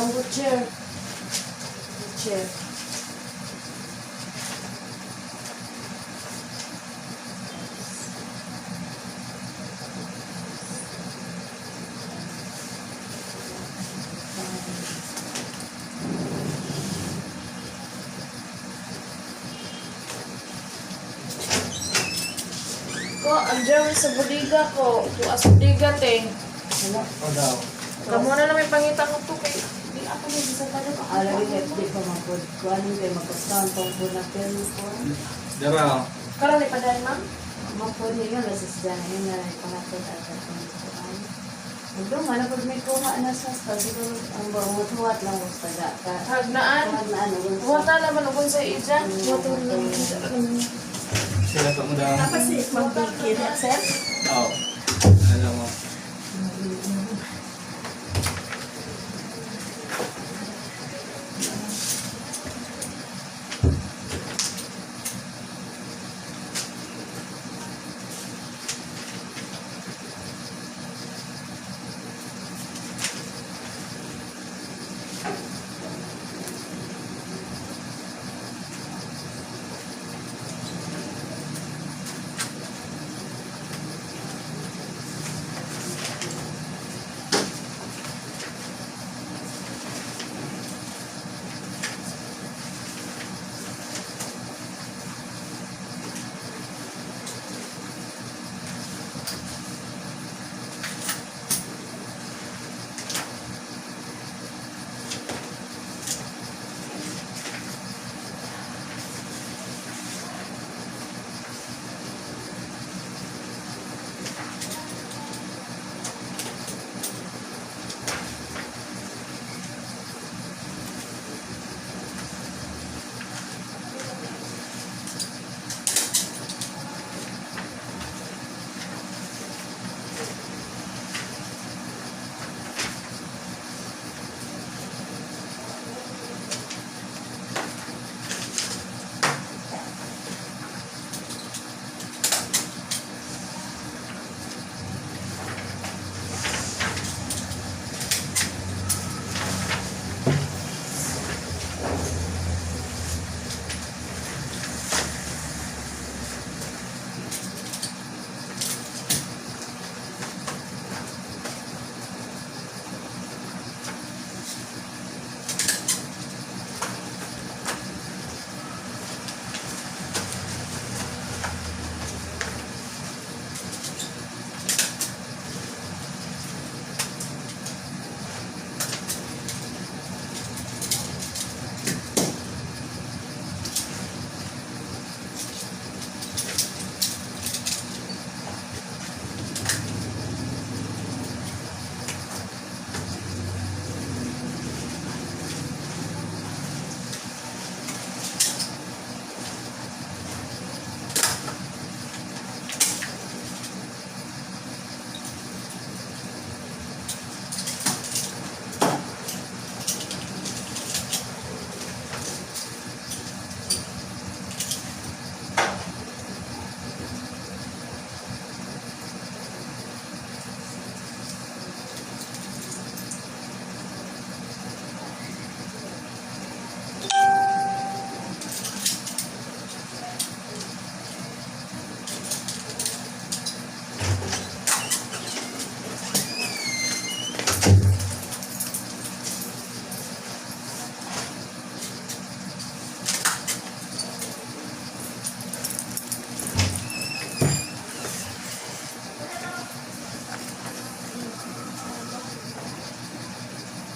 Bamboo chair. Chair. Ko, andiyan sa bodega ko. Tuwa sa bodega, te. Wala. O daw. Kamo na lang may pangita ko to kay di ako may bisa pa daw. Alagi kay di pa mapod. Kuan kay magkastaon pang bunapel ko. Dara. Karon ni padayon, ma'am. Mapod niyo na sa siya na pangatod at ang kuan. Ugdong man pag may kuha na sa sa siguro ang buhat lang ko sa taga ka. Hagnaan. Kuha na ano Wata naman ugon sa ija. Wata naman. Sila pa mo daw. Tapos si Ma'am Vicky, sir. Oo.